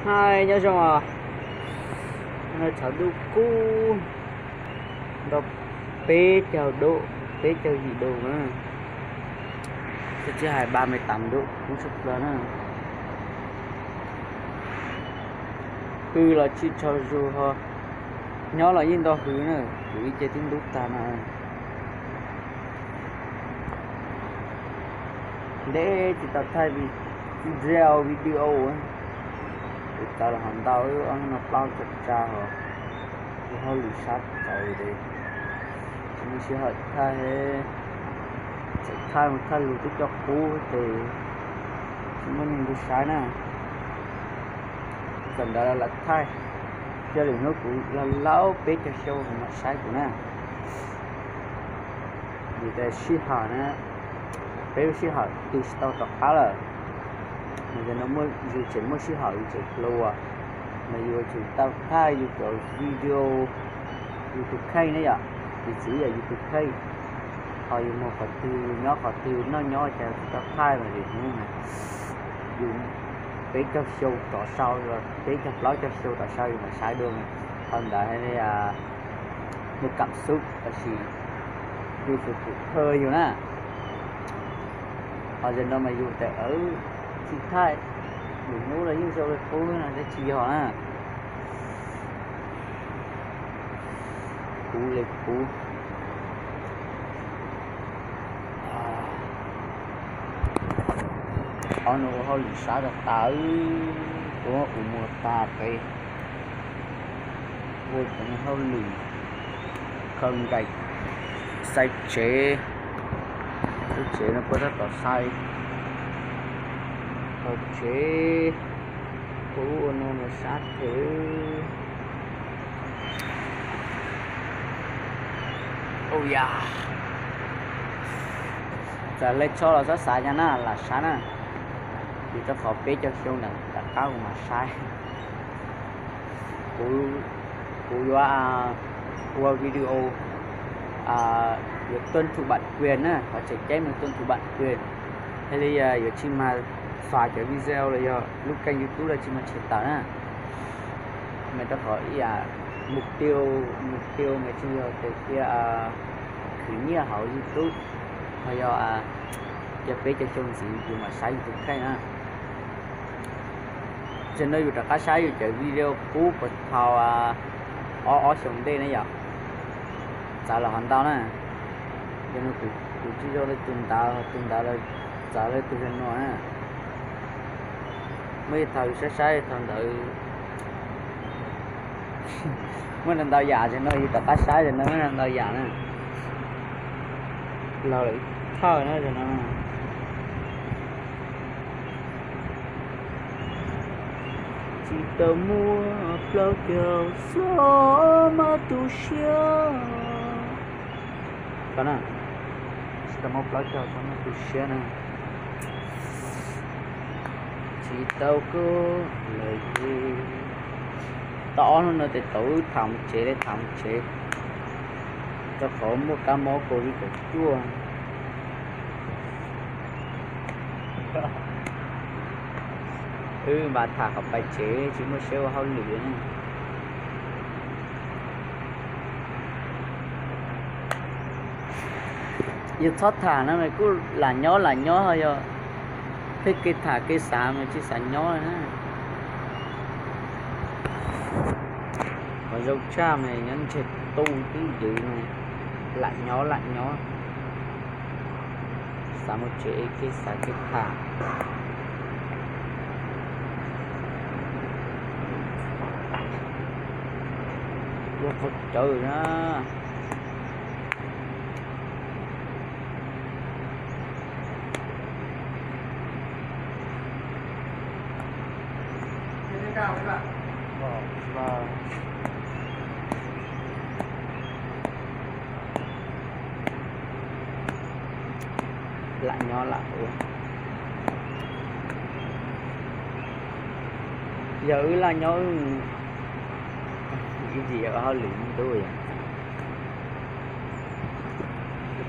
Hai nyob zoo os, no tshav ntuj kub, nto peb caug dub, peb caug yim dub na, twb tsis hais ba mươi tám dub, kub tshaj plaws na. Hws los tsis tshua zus ho, nyob los yeej nto hws na, kuv ib ce twb ntub tag no. Ntev tsis tau thaij video, kuv txav los ho ntau, ob hnub no plaub caug tsa hos, ua hauj lwm sab txaus ces tsis muaj sij hawm thaij. Txawm thaij mus thaij lus twb cov qub ces tsis muaj neeg nrog saib na. Txawm ntawd los lam thaij, yog lwm hnub kuv laug laub peb caug xyoo mam saib kuv na. Vim tias sij hawm na, peb lub sij hawm tig tsis tau rov qab lawm. Mas yog no yus tseem muaj sij hawm yus tseem hluas, mas yus yuav tsum tau thaij yus cov video, yus tus kheej ne yom, yus txiv yog yus tus kheej. Ho yus mus qhov twg nyob qhov twg noj nyob cas tsis tau thaij mas lwm hnub na, yus peb caug xyoo rov sau, peb caug plaub caug xyoo rov sau yus mam saib dua. Thaum ntawd mus kam xub tab sis yus tus pum thawj yus na. Ho zaum no mas yus tias tsis thaij, lwm hnub los yeej zoo li qub no thiab tsis yog na. Kuv li kuv, ob no ua hauj lwm sab tas tas, ua ua mus tas pem, ua cov hauj lwm khaws nkaim, xais tsev, xais tsev no puab tab tom xais, khaws tsev, ua ua no mas sab thiab. Ua yam, txawm hle tsho los xav xav nyab na, lam saib na, vim rau qhov peb caug xyoo ntawm rov qab kuv mam saib. Kuv yuav ua video yuav tuân thủ bản quyền na, qhov tseem ceeb mas tuân thủ bản quyền, thiaj li yuav tsis mag xóa cov video los yog lub kênh YouTube los tsis mag tshem tawm na. Mas rau qhov ib yam mục tiêu, mục tiêu mas tsis yog tias cia khwv nyiaj hauv YouTube, ho yog cia peb caug xyoo ntxiv yus mam saib yus tus kheej na. Tam sim no yus rov qab saib yus cov video qub puag thaum ob ob xyoos ntej ne yom, txawv los ho ntau na. Yog no kuv tsis zoo li tus ntawd, tus ntawd los txawv li tus zoo no na. Muaj ib thaum yus saib saib thaum ntawd muaj ntau ntau yam, tam sim no yus rov qab saib tam sim no muaj ntau ntau yam na. Laug lawm ib thawj na tam sim no. Tsis tau muaj plaub caug xyoo mas tu siab. Tsis tau muaj plaub caug xyoo mas tu siab na. Tsis tau koj lawm es, tau ob hnub no tes tau wb tham mus tsev li tham mus tsev, rau qhov muaj kab mob covid kaum cuaj. Wb npaj tham qhov pais tsev tsis muaj siab ua hauj lwm na. Yog txhob tham no mas kuj lam nyob lam nyob, ho yog pheej kev tham kev xav mas tsis xav nyob na. Qhov zoo tshaj mas nyob ntseg tu twb ywv mas lam nyob lam nyob, xav mus tsev kev xav kev tham. Ua qhov cawv na. Lam nyob lam ua. Yog wb lam nyob, ib tsis yog hauj lwm ntub yom.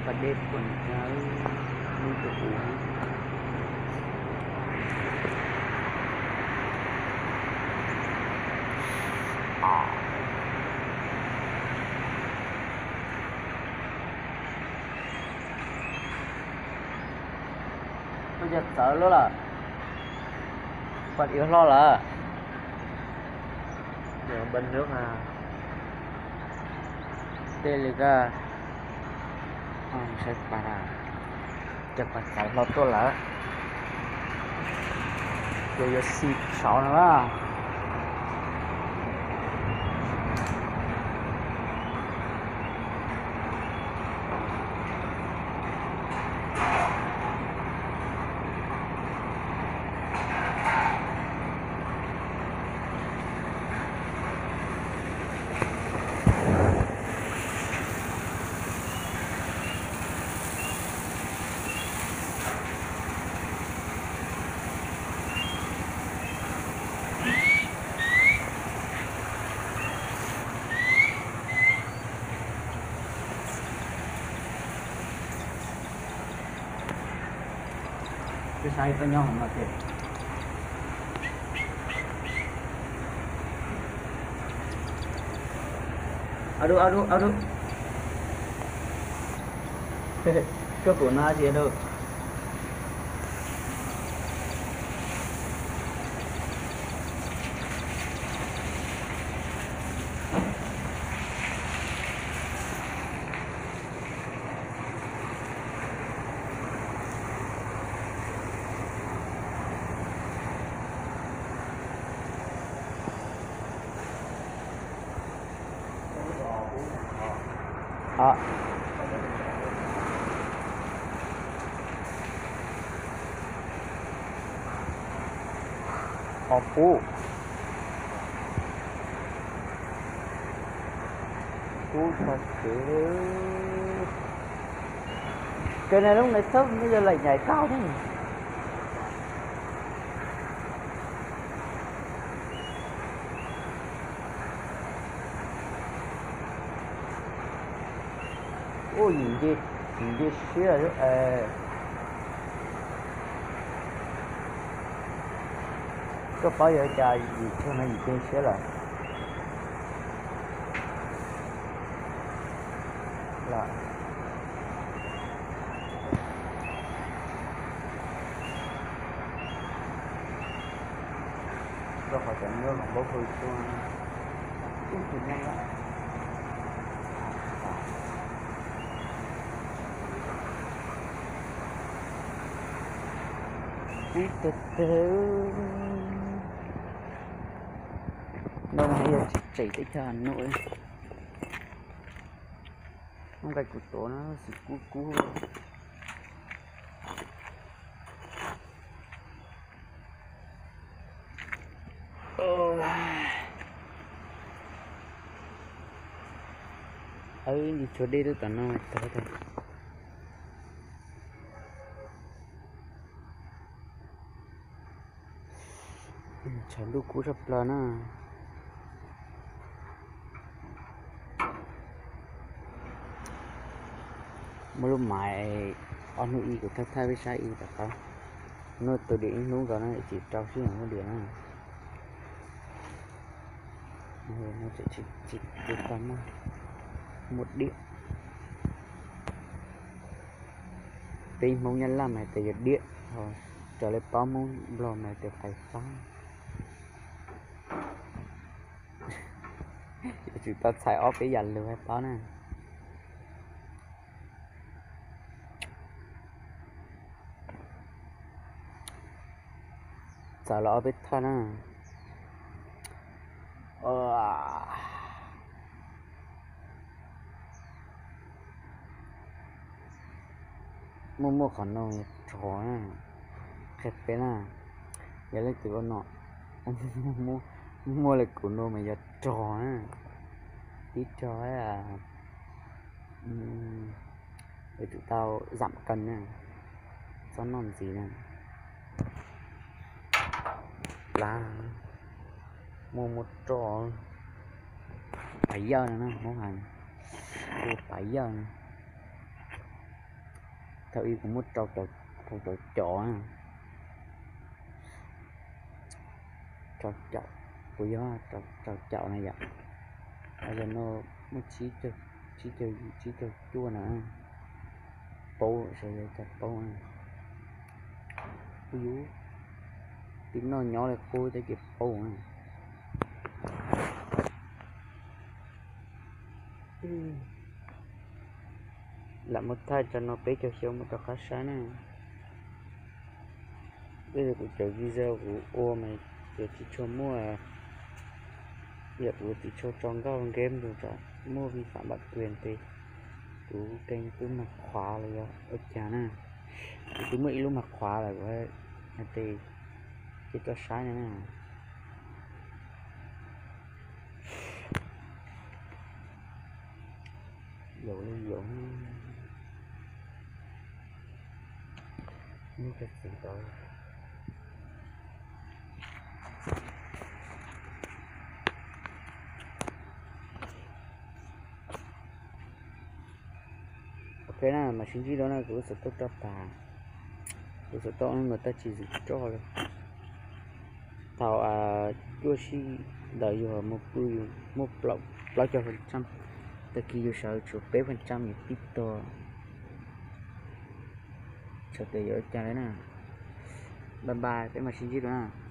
Pas dej puas ncav lub tus u. Ua cas txawv luaj lawm? Pom ib hlo lawm. Tej li ka, saib pa, cov pas txawv hlo tuaj lawm. Ces yuav xi saud no na. Peb saib peb nyob hauv no ces. Au dub, au dub, au dub. Koj pum no tsis dub. Qhov pub, pub txog kev, kev no lub no txhob muaj yog laim nyaim tau thiab. Ua yim nce, yim nce siab. Koj paub yog cas yim tshaj no yim nce siab lawm. Rau qhov cov nyob hauv npaub hw tuaj ib tug nyob lawm. Ib tug twg no yog tseem teb chaws Has Nuj. Muab nqaij kuv tuav no xwb kub kub. Ib ntsis tshuav dej tuaj tom no tag tag. Tshav ntuj kub tshaj plaws na. Muaj lub maiv ob hnub ib kuv thawj thawj peb sab ib tom qab, noj tus diam ib hnub nkaus na tsis rau sij hawm muaj diam na. Tsis tau muaj, muaj diam. Peb Hmoob Nyab Laj mas tias yog diam, ho raws li paub Hmoob Nplog mas tias fais fab. Yuav tsum tau txhais ob peb yam lus hais paub na. Txawm los ob peb thaj na. Muaj muaj qhov no yog rog na, qhia peb na, yog leej twg ua no muaj li kuv no mas yog rog na, tib rog. Yuav tsum tau zam kawg na, txhob noj ntxiv na. Plab, muaj muaj roj, pav yawj no na, Hmoob hais hu pav yawj no. Thaum ub kuv muab rau cov, rau cov, rau cov Kuv yog rau caum na yom. Yog no muaj tsib caug, tsib caug yim, tsib caug cuaj na. Paub sawv daws cov paub na. Kuv yus tiv noj nyob li qub teb ces paub na. Lam muab thaij tso no peb caug xyoo mus rov qab saib na. Tej zaum kuv cov video kuv ua mas yuav tsis tshua muaj, yam kuv tsis tshua tso nkauj nkeeb mus tsam muaj vi phạm bản quyền ces kuv keej twb mag qhuav los yog ua cas na. Kuv twb muaj ib lub mag qhuav lawm kuv hais tias cia tso saib na. Yaus li yaus, nej cov txiv tau. Ok na, mas sib ntsib dua na, kuv lub xov tooj roj tas, kuv lub xov tooj hnub no tab tsis txwm roj li. Thaum cuaj sij ntawd yus mus pw yus muaj plaub caug phần trăm, tag kis yus sawv tshuav peb phần trăm yus tib tuag. Txhais tes yuav ua cas li na. Bye bye, peb mam sib ntsib dua na.